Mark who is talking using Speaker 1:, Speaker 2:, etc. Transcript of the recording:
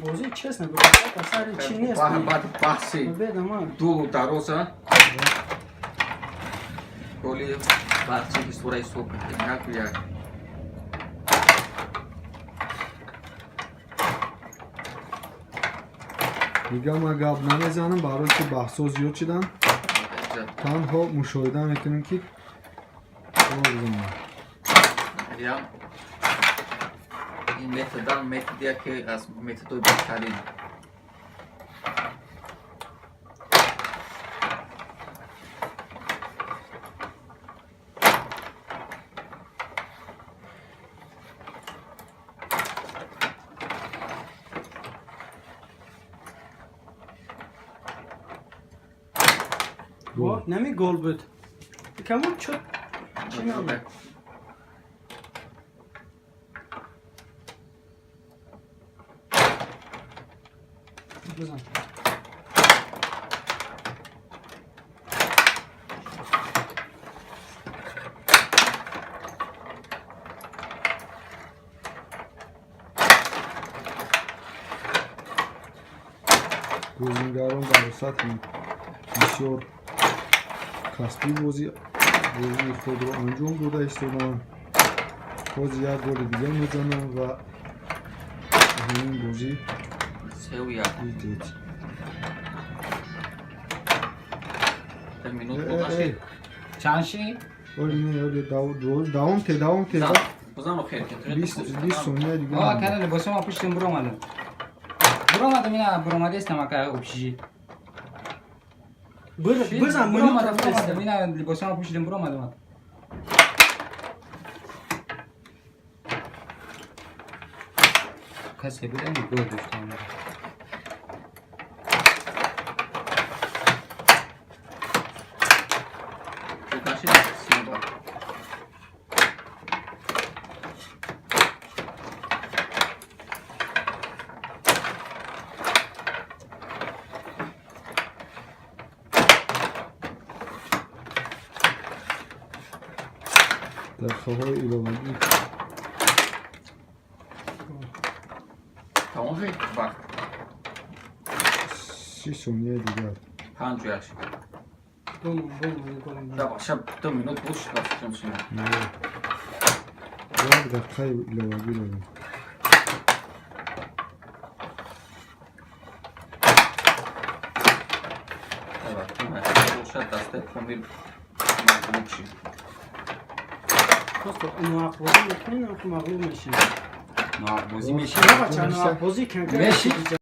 Speaker 1: Бозӣ, честно говоря, сари чӣ нест.
Speaker 2: Баъд баҳси
Speaker 1: Победа ма.
Speaker 2: дуру дароза голи Барчи Ҳисора ҳисоб кардем, 1-1.
Speaker 3: Дигар ман гап намезанам, барои ки баҳсҳо зиёд шуданд. Танҳо мушоҳида мекунем, ки гол бизананд.
Speaker 2: Ям ин методам методи яке аз методҳои беҳтарин.
Speaker 3: Гол.
Speaker 1: Нами гол буд. Камон чуд. Чӣ набуд? Бизан.
Speaker 3: Бозингарон дар сатҳи бисёр касбӣ бозии худро анҷом дода истодаанд. Боз як голи дига мезананд ва ҳамин бозӣ
Speaker 2: 3-1.
Speaker 3: Дидед.
Speaker 2: Минут
Speaker 3: Э, э,
Speaker 2: бозашид.
Speaker 3: э.
Speaker 4: Чанд ши?
Speaker 3: Оли не, оли давом те, давом те.
Speaker 2: Бизан охир.
Speaker 3: 20 сония дига
Speaker 4: Ова
Speaker 3: монда.
Speaker 4: кана либосома пуштим, буромадам. Буромадам, ина буромадестам, ака, общежит.
Speaker 1: Бизан, минут
Speaker 4: Буромадам,
Speaker 1: рафтест.
Speaker 4: буромадам, ина либосома пушидим, буромадам, ака. Касе буд, ами гол доштам.
Speaker 2: Бозашид Симба.
Speaker 3: Дақиқаҳои иловагӣ.
Speaker 2: Тамом шуд вақт.
Speaker 3: 30 сонияи дигар.
Speaker 2: 5-1 шуд.
Speaker 1: Бум, бум, голем.
Speaker 2: Шаб 2 минут буд шуд, фикрам, шумо.
Speaker 3: Не, як дақиқаи иловагӣ дорем.
Speaker 2: Бошад, дастаи Помир мағлуб шид.
Speaker 1: Просто ноҳақбозӣ мекунем, ки мағлуб мешем.
Speaker 4: Ноҳақбозӣ меши.
Speaker 1: Бача, ноҳақбозӣ
Speaker 4: Меши?